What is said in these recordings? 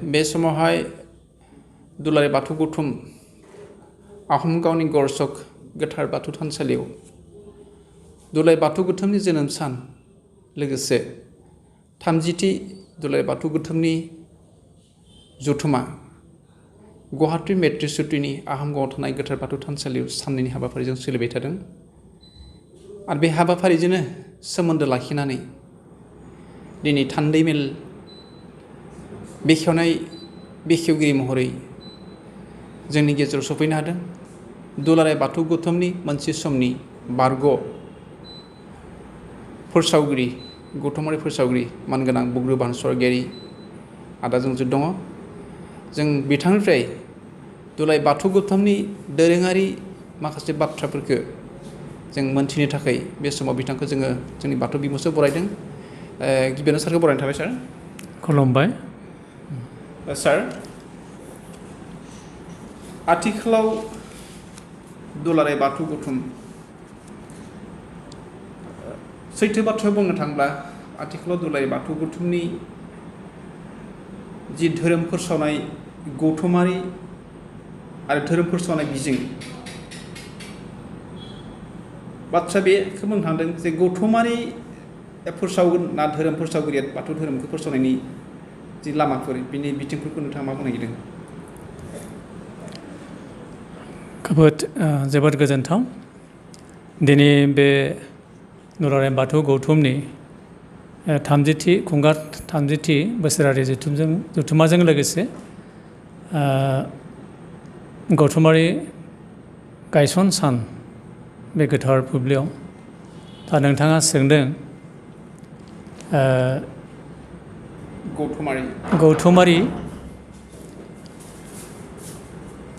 बे समावहाय दुलाराय बाथौ गौथुम आहम गावनि गरसक गोथार बाथौ थानसालियाव दुलाराय बाथौ गौथुमनि जोनोम सान लोगोसे 30थि दुलाराय बाथौ गौथुमनि जथुमा गुवाहाटी मेट्रिक सुट्टीनि आहमगावआव थानाय गोथार बाथौ थानसालियाव साननैनि हाबाफारिजों सोलिबाय थादों आरो बे हाबाफारिजोंनो सोमोन्दो लाखिनानै दिनै थान्दै मेल बेखेवनाय बेखेवगिरि महरै जोंनि गेजेराव सफैनो हादों दुलाराय बाथौ गौथुमनि मोनसे समनि बारग' फोसावगिरि गौथुमारि फोसावगिरि मानगोनां बग्रुबान स्वर्गयारि आदा जोंजों दङ जों बिथांनिफ्राय दुलाराय बाथौ गौथुमनि दोरोङारि माखासे बाथ्राफोरखौ जों मोनथिनो थाखाय बे समाव बिथांखौ जोङो जोंनि बाथौ बिमुंसाव बरायदों गिबियावनो सारखौ बरायनाय थाबाय सार खुलुमबाय सार आथिखालाव दुलाराय बाथौ गौथुम सैथो बाथ्रायाव बुंनो थाङोब्ला आथिखालाव दुलाराय बाथौ गौथुमनि जि धोरोम फोसावनाय गौथुमारि आरो धोरोम फोसावनाय बिजों बाथ्रा बेखौ बुंनो थांदों जे गौथुमारि फोसावगोन ना धोरोम फोसावगिरिया बाथौ धोरोमखौ फोसावनायनि जि लामाफोर बिनि बिथिंफोरखौ नोंथाङा मा बुंनो नागिरदों जोबोद गोजोन्थाव दिनै बे दुलाराय बाथौ गौथुमनि 30थि बोसोरारि जथुमाजों लोगोसे गौथुमारि गायसन सान बे गोथार बुब्लियाव दा नोंथाङा सोंदों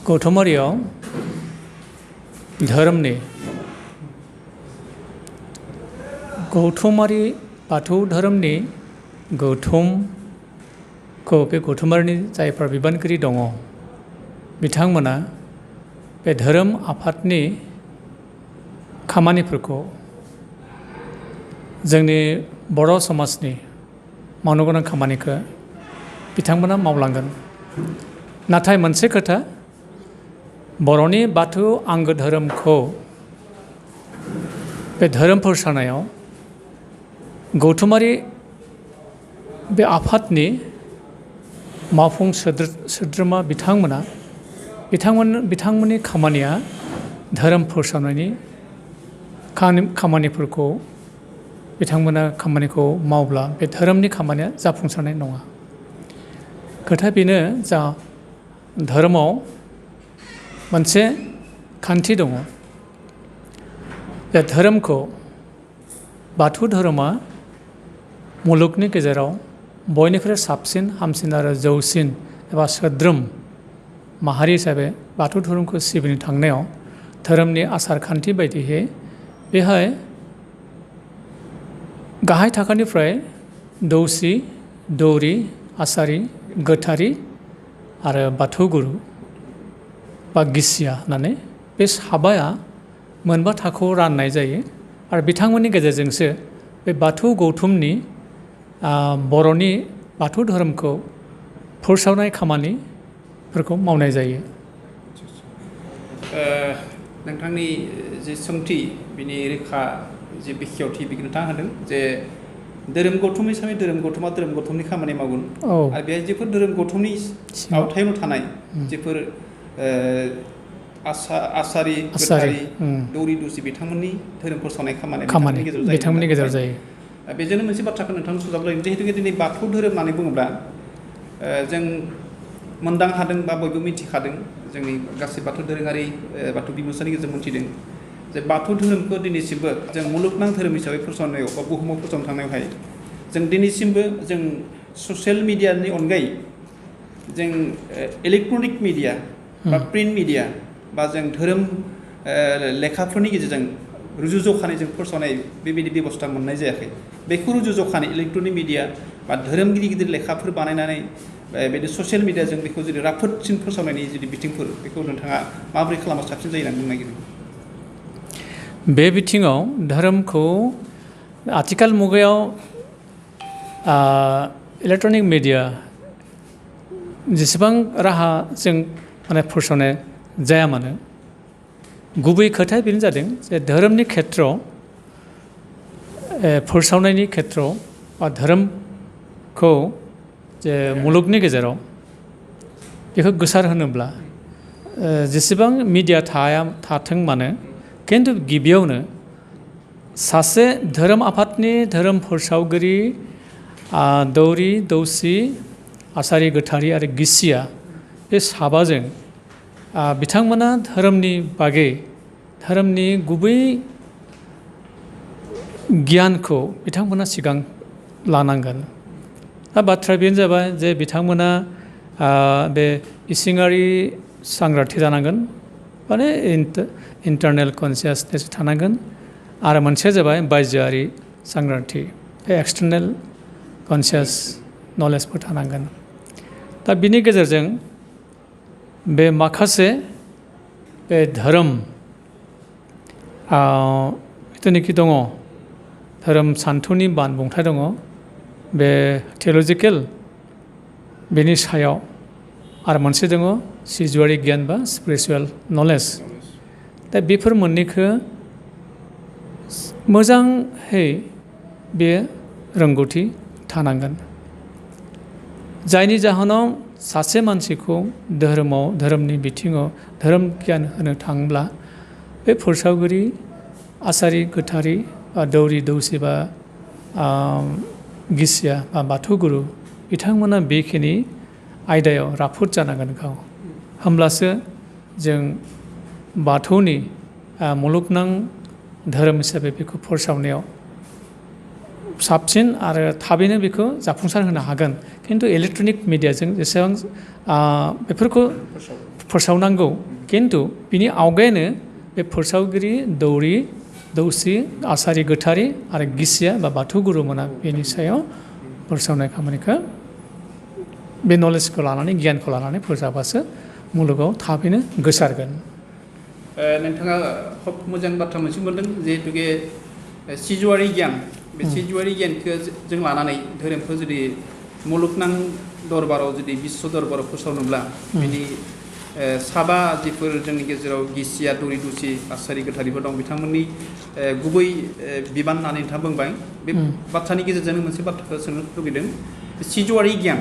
गौथुमारियाव धोरोमनि गौथुमारि बाथौ धोरोमनि गौथुमखौ बे गौथुमारिनि जायफोर बिबानगिरि दङ बिथांमोना बे धोरोम आफादनि खामानिफोरखौ जोंनि बर' समाजनि मावनो गोनां खामानिखौ बिथांमोना मावलांगोन नाथाय मोनसे खोथा बर'नि बाथौ आंगो धोरोमखौ बे धोरोम फोसावनायाव गौथुमारि बे आफादनि मावफुं सोद्रोमा बिथांमोननि खामानिया धोरोम फोसावनायनि खामानिफोरखौ बिथांमोना खामानिखौ मावब्ला बे धोरोमनि खामानिया जाफुंसारनाय नङा खोथाया बेनो जा धोरोमाव मोनसे खान्थि दङ बे धोरोमखौ बाथौ धोरोमा मुलुगनि गेजेराव बयनिख्रुइ साबसिन हामसिन आरो जौसिन एबा सोद्रोम माहारि हिसाबै बाथौ धोरोमखौ सिबिनो थांनायाव धोरोमनि आसार खान्थि बायदियै बेहाय गाहाय थाखोनिफ्राय दौसि दौरि आसारि गोथारि आरो बाथौ गुरु बा गिसिया होननानै बे साबाया मोनबा थाखोआव राननाय जायो आरो बिथांमोननि गेजेरजोंसो बे बाथौ गौथुमनि बर'नि बाथौ धोरोमखौ फोसावनाय खामानिफोरखौ मावनाय जायो नोंथांनि जि सोंथि बिनि रोखा जि बेखेवथि बेखौ नोंथाङा होदों जे धोरोम गौथुम हिसाबै धोरोम गौथुमनि खामानि मावगोन आरो बेहाय जेफोर धोरोम गौथुमनि आवथायाव थानाय जेफोर आसारि गोथारि दौरि दुसि बिथांमोननि धोरोम फोसावनाय खामानि बिथांमोननि गेजेराव जायो बेजोंनो मोनसे बाथ्राखौ नोंथांनो सुजाबलायदों जिहेतु दिनै बाथौ धोरोम होननानै बुङोब्ला जों मोनदां हादों बा बयबो मिथिखादों जोंनि गासै बाथौ दोरोङारि बाथौ बिमुंसानि गेजेरजों मोनथिदों जे बाथौ धोरोमखौ दिनैसिमबो जों मुलुगनां धोरोम हिसाबै फोसावनायाव बा बुहुमाव फोसावनो थांनायावहाय जों दिनैसिमबो जों ससियेल मिडियानि अनगायै जों इलेक्ट्रनिक मिडिया बा प्रिन्ट मिडिया बा जों धोरोम लेखाफोरनि गेजेरजों रुजुजखानि जों फोसावनाय बेबायदि बेबस्था मोननाय जायाखै बेखौ रुजुजखानि इलेक्ट्रनिक मिडिया बा धोरोम गिदिर लेखाफोर बानायनानै बिदि ससियेल मिडियाजों बेखौ जुदि राफोदसिन फोसावनायनि जुदि बिथिंफोर बेखौ नोंथाङा माबोरै खालामबा साबसिन जायो होननानै बुंनो नागिरदों बे बिथिङाव धोरोमखौ आथिखाल मुगायाव इलेक्ट्रनिक मिडिया जेसेबां राहा जों माने फोसावनाय जाया मानो गुबै खोथाया बेनो जादों जे धोरोमनि खेथ्रआव फोसावनायनि खेथ्रआव बा धोरोमखौ जे मुलुगनि गेजेराव बेखौ गोसार होनोब्ला जेसेबां मिडिया थाथों मानो खिन्थु गिबियावनो सासे धोरोम आफादनि धोरोम फोसावगिरि दौरि दौसि आसारि गोथारि आरो गिसिया बे साबाजों बिथांमोना धोरोमनि बागै धोरोमनि गुबै गियानखौ बिथांमोना सिगां लानांगोन। दा बाथ्राया बेनो जाबाय जे बिथांमोना बे इसिङारि सांग्रांथि जानांगोन माने इन्टारनेल कनसियासनेस थानांगोन आरो मोनसेया जाबाय बायजोआरि सांग्रांथि एक्सटार्नेल कनसियास नलेजबो थानांगोन। दा बिनि गेजेरजों बे माखासे बे धोरोम जिथुनाखि दङ धोरोम सान्थौनि बानबुंथाय दङ बे थिय'लजिकेल बेनि सायाव आरो मोनसे दङ सिजुआरि गियान बा स्पिरिचुवेल नलेज। दा बेफोर मोननैखौ मोजाङै बे रोंगौथि थानांगोन जायनि जाहोनाव सासे मानसिखौ धोरोमनि बिथिङाव धोरोम गियान होनो थाङोब्ला बे फोसावगिरि आसारि गोथारि बा दौरि दौसि बा गिसिया बा बाथौ गुरु बिथांमोना बेखिनि आयदायाव राफोद जानांगोन गाव होमब्लासो जों बाथौनि मुलुगनां धोरोम हिसाबै बेखौ फोसावनायाव साबसिन आरो थाबैनो बेखौ जाफुंसार होनो हागोन। खिन्थु इलेक्ट्रनिक मिडियाजों जेसेबां बेफोरखौ फोसावनांगौ खिन्थु बिनि आवगायनो बे फोसावगिरि दौरि दौसि आसारि गोथारि आरो गिसिया बा बाथौ गुरुमोना बेनि सायाव फोसावनाय खामानिखौ बे नलेजखौ लानानै गियानखौ लानानै फोसाबासो मुलुगाव थाबैनो गोसारगोन। नोंथाङा खोब मोजां बाथ्रा मोनसे मोनदों जिहेतुके सिजुआरि गियान बे सिजुआरि गियानखौ जों लानानै धोरोमखौ जुदि मुलुगनां दरबाराव जुदि बिश्व दरबाराव फोसावनोब्ला बिनि साबा जिफोर जोंनि गेजेराव गिसिया दौरि दौसि आसारि गोथारिफोर दं बिथांमोननि गुबै बिबान होननानै नोंथाङा बुंबाय। बे बाथ्रानि गेजेरजों मोनसे बाथ्राखौ सोंनो लुगैदों सिजुआरि गियान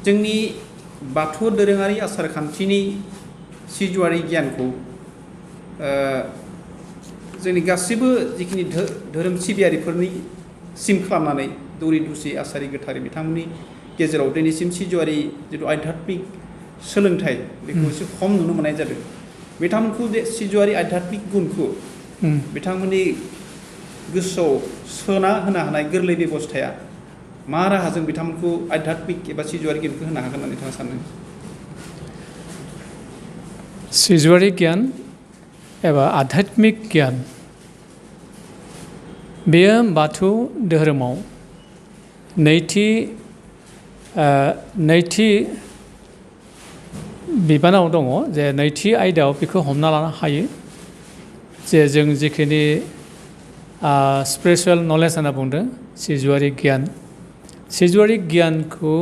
जोंनि बाथौ दोरोङारि आसार खान्थिनि सिजुआरि गियानखौ जोंनि गासिबो जिखिनि धोरोम सिबियारिफोरनि सिम खालामनानै दौरि दौसि आसारि गोथारि बिथांमोननि गेजेराव दिनैसिम सिजुआरि जिथु आध्यात्मिक सोलोंथाइ बेखौ एसे खम नुनो मोननाय जादों। बिथांमोनखौ सिजुआरि आध्यात्मिक गुनखौ बिथांमोननि गोसोआव सोना होनो हानाय गोरलै बेबस्थाया मा राहाजों बिथांमोनखौ आध्यात्मिक एबा सिजुआरि गियानखौ होनो हागोन होननानै नोंथाङा सानो? सिजुआरि गियान एबा आध्यात्मिक गियान बेयो बाथौ धोरोमाव नैथि बिबानाव दङ जे नैथि आयदायाव बेखौ हमना लानो हायो जे जों जिखिनि स्पिरिचुवेल नलेज होनना बुंदों सिजुआरि गियानखौ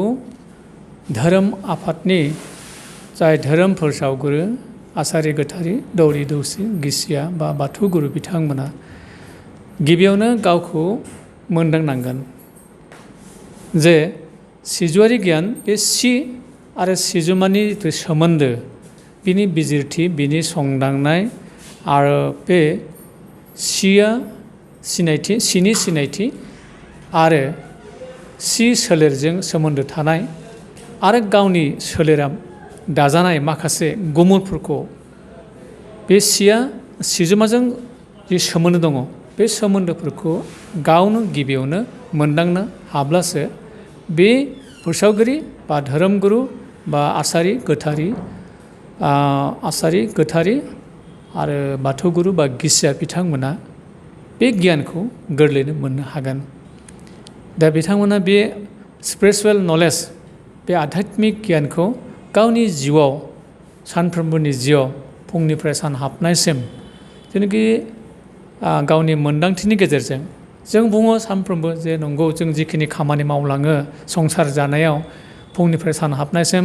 धोरोम आफादनि जाय धोरोम फोसावगिरि आसारि गोथारि दौरि दौसि गिसिया बा बाथौ गुरु बिथांमोना गिबियावनो गावखौ मोनदांनांगोन जे सिजुआरि गियान बे सि आरो सिजुमानि जिथु सोमोन्दो बिनि बिजिरथि बिनि संदांनाय आरो बे सिनि सिनायथि आरो सि सोलेरजों सोमोन्दो थानाय आरो गावनि सोलेरा दाजानाय माखासे गुमुरफोरखौ बे सिजुमाजों जि सोमोन्दो दङ बे सोमोन्दोफोरखौ गावनो गिबियावनो मोनदांनो हाब्लासो बे फोसावगिरि बा धोरोमगुरु बा आसारि गोथारि आरो बाथौ गुरु बा गिसिया बिथांमोना बे गियानखौ गोरलैनो मोननो हागोन। दा बिथांमोना बे स्पिरिचुवेल नलेज बे आध्यात्मिक गियानखौ गावनि जिउआव सानफ्रोमबोनि जिउआव फुंनिफ्राय सान हाबनायसिम जेनाखि गावनि मोन्दांथिनि गेजेरजों जों बुङो सानफ्रोमबो जे नंगौ जों जिखिनि खामानि मावलाङो संसार जानायाव फुंनिफ्राय सान हाबनायसिम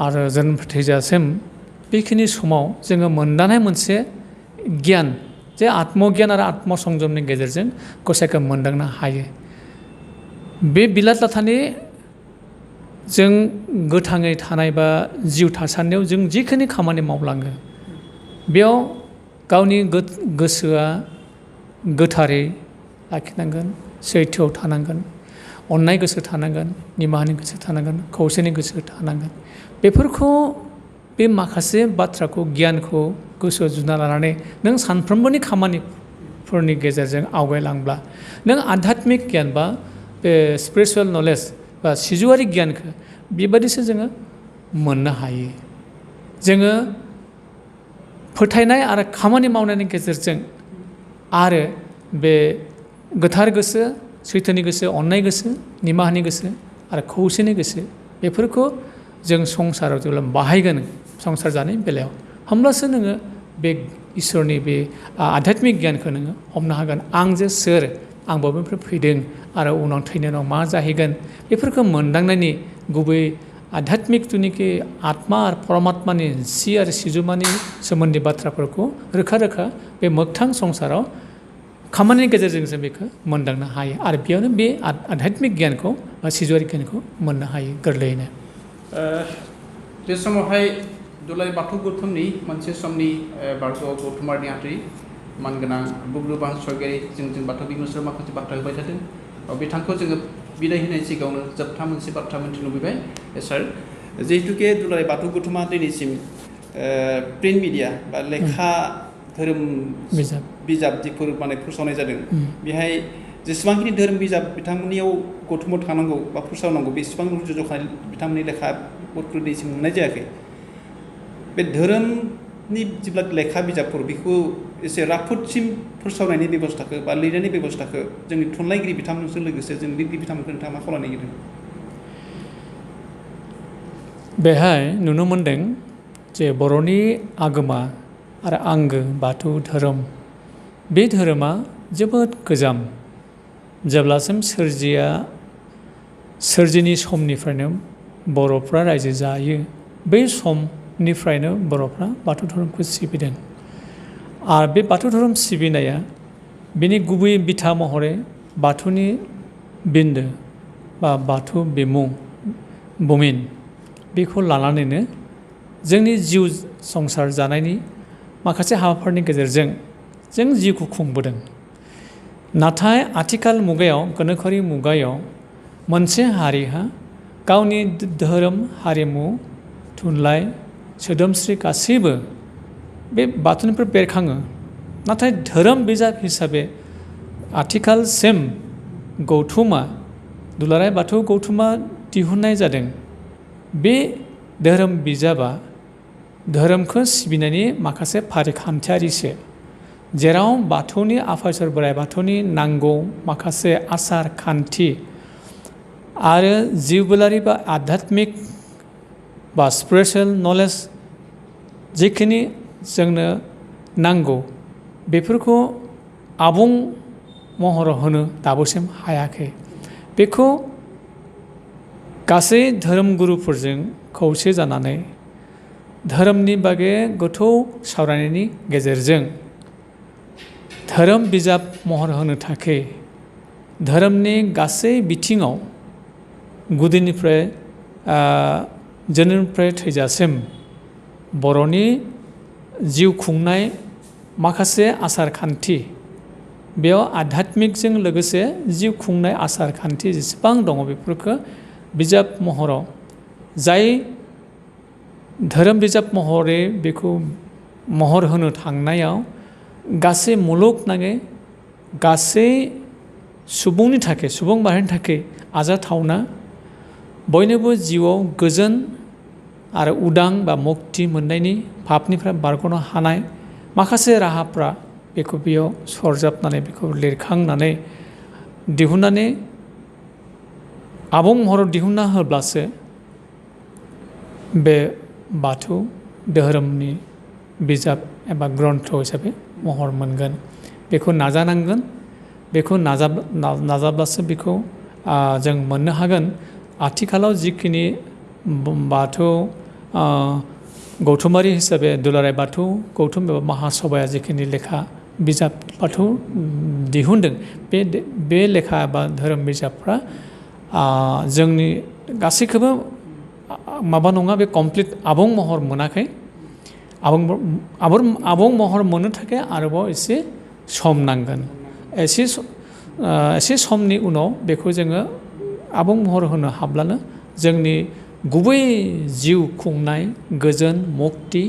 आरो जोनोमनिफ्राय थैजासिम बेखिनि समाव जोङो मोनदांनाय मोनसे गियान जे आत्मगियान आरो आत्मसंजमनि गेजेरजों गसाइखौ मोनदांनो हायो। बे बिलात लाथानि जों गोथाङै थानाय बा जिउ थासान्दियाव जों जिखिनि खामानि मावलाङो बेयाव गावनि गोसोआ गोथारै लाखिनांगोन, सैथोआव थानांगोन, अननाय गोसो थानांगोन, निमाहानि गोसो थानांगोन, खौसेनि गोसो थानांगोन। बेफोरखौ बे माखासे बाथ्राखौ गियानखौ गोसोआव जुना लानानै नों सानफ्रोमबोनि खामानिफोरनि गेजेरजों आवगायलांब्ला नों आध्यात्मिक गियान बा बे स्पिरिचुवेल नलेज बा सिजौआरि गियानखौ बेबादिसो जोङो मोननो हायो। जोङो फोथायनाय आरो खामानि मावनायनि गेजेरजों आरो बे गोथार गोसो, सैथोनि गोसो, अननाय गोसो, निमाहानि गोसो आरो खौसेनि गोसो बेफोरखौ जों संसाराव जेब्ला बाहायगोन संसार जानायनि बेलायाव होमब्लासो नोङो बे इसोरनि बे आध्यात्मिक गियानखौ नोङो हमनो हागोन। आं जे सोर, आं बबेनिफ्राय फैदों आरो उनाव थैनायनि उनाव मा जाहैगोन बेफोरखौ मोनदांनायनि गुबै आध्यात्मिक जिथुनिखि आत्मा आरो परमात्मानि सि आरो सिजुमानि सोमोन्दै बाथ्राफोरखौ रोखा रोखा बे मोगथां संसाराव खामानिनि गेजेरजों जों बेखौ मोनदांनो हायो आरो बेयावनो बे आध्यात्मिक गियानखौ बा सिजौआरि गियानखौ मोननो हायो गोरलैयैनो। बे समावहाय दुलाराय बाथौ गौथुमनि मोनसे समनि बारग'आव गौथुमारि नेहाथारि मानगोनां बुब्रुबां सरगियारि जों बाथौ बिबंसार माखासे बाथ्रा होबाय थादों। बिथांखौ जोङो बिदाय होनाय सिगाङावनो जोबथा मोनसे बाथ्रा मिन्थिनो लुबैबाय सार, जिहेतुके दुलाराय बाथौ गौथुमा दिनैसिम प्रिन्ट मिडिया बा लेखा धोरोम बिजाब जिफोर माने फोसावनाय जादों बेहाय जेसेबांखिनि धोरोम बिजाब बिथांमोननियाव गौथुमाव थानांगौ बा फोसावनांगौ बेसेबां जखानि बिथांमोननि लेखाफोरखौ दिनैसिम मोननाय जायाखै। बे धोरोमनि जेब्ला लेखा बिजाबफोर बेखौ एसे राफोदसिम फोसावनायनि बेबस्थाखौ बा लिरनायनि बेबस्थाखौ जोंनि थुनलाइगिरि बिथांमोनजों लोगोसे जों लिरगिरि बिथांमोनखौ नोंथाङा मा खालामनो नागिरदों? बेहाय नुनो मोन्दों जे बर'नि आगोमा आरो आंगो बाथौ धोरोम बे धोरोमा जोबोद गोजाम। जेब्लासिम सोरजिनि समनिफ्रायनो बर'फ्रा रायजो जायो बै समनिफ्रायनो बर'फ्रा बाथौ धोरोमखौ सिबिदों आरो बे बाथौ धोरोम सिबिनाया बेनि गुबै बिथा महरै बाथौनि बिन्दो बा बाथौ बिमुं बुमिन बेखौ लानानैनो जोंनि जिउ संसार जानायनि माखासे हाबाफारिनि गेजेरजों जों जिउखौ खुंबोदों। नाथाय आथिखाल मुगायाव गोनोखोआरि मुगायाव मोनसे हारिहा गावनि धोरोम, हारिमु, थुनलाइ, सोदोमस्रि गासैबो बे बाथौनिफ्राय बेरखाङो। नाथाय धोरोम बिजाब हिसाबै आथिखालसिम दुलाराय बाथौ गौथुमा दिहुननाय जादों। बे धोरोम बिजाबा धोरोमखौ सिबिनायनि माखासे फारिखान्थियारिसो, जेराव बाथौनि आफा इसोर बोराइ बाथौनि नांगौ माखासे आसार खान्थि आरो जिउबोलारि बा आध्यात्मिक बा स्पिरिचुवेल नलेज जिखिनि जोंनो नांगौ बेफोरखौ आबुं महराव होनो दाबोसिम हायाखै। बेखौ गासै धोरोमगुरुफोरजों खौसे जानानै धोरोमनि बागै गोथौ सावरायनायनि गेजेरजों धोरोम बिजाब महर होनो थाखाय धोरोमनि गासै बिथिङाव गुदिनिफ्राय जोनोमनिफ्राय थैजासिम बर'नि जिउ खुंनाय माखासे आसार खान्थि बेयाव आध्यात्मिकजों लोगोसे जिउ खुंनाय आसार खान्थि जेसेबां दङ बेफोरखौ बिजाब महराव जाय धोरोम बिजाब महरै बेखौ महर होनो थांनायाव गासै मुलुगनाङै गासै सुबुंनि थाखाय सुबुं माहारिनि थाखाय आजाथावना बयनोबो जिउआव गोजोन आरो उदां बा मुक्ति मोननायनि पापनिफ्राय बारग'नो हानाय माखासे राहाफ्रा बेखौ बेयाव सरजाबनानै बेखौ लिरखांनानै दिहुननानै आबुं महराव दिहुनना होब्लासो बे बाथौ धोरोमनि बिजाब एबा ग्रन्थ हिसाबै महर मोनगोन। बेखौ नाजानांगोन, बेखौ नाजाब्लासो बेखौ जों मोननो हागोन। आथिखालाव जिखिनि बाथौ गौथुमारि हिसाबै दुलाराय बाथौ गौथुम एबा महासभाया जिखिनि लेखा बिजाब बाथौ दिहुनदों बे लेखा एबा धोरोम बिजाबफ्रा जोंनि गासैखौबो माबा नङा बे कमप्लिट आबुं महर मोनाखै आबुं महर मोननो थाखाय आरोबाव एसे सम नांगोन एसे समनि उनाव बेखौ जोङो आबुं महर होनो हाब्लानो जोंनि गुबै जिउ खुंनाय गोजोन मुक्ति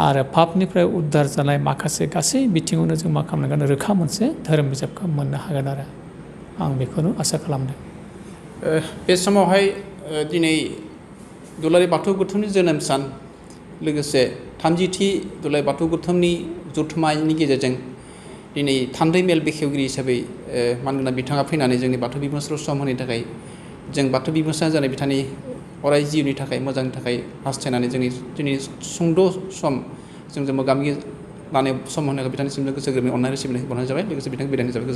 आरो पापनिफ्राय उद्धार जानाय माखासे गासै बिथिङावनो जों मा खालामनांगोन रोखा मोनसे धोरोम बिजाबखौ मोननो हागोन आरो आं बेखौनो आसा खालामदों। बे समावहाय दिनै दुलाराय बाथौ गौथुमनि जोनोम सान लोगोसे 30थि दुलाराय बाथौ गौथुमनि जथुम्मानि गेजेरजों दिनै थान्दै मेल बेखेवगिरि हिसाबै मानोना बिथाङा फैनानै जोंनि बाथौ बिबुंसाराव सम होनायनि थाखाय जों बाथौ बिबुंसार जानाय बिथांनि अराय जिउनि थाखाय मोजांनि थाखाय हास्थायनानै जोंनि सुंद' सम जों मोगा मोगि लानाय सम होनायखौ बिथांनिसिम गोसो गोरबोनि अननाय सिबिनाय बावहरनाय जाबाय लोगोसे बिथांखौ बिदायनाय जाबाय।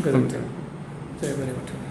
गोजोन्थों। जय बोराइ बाथौ।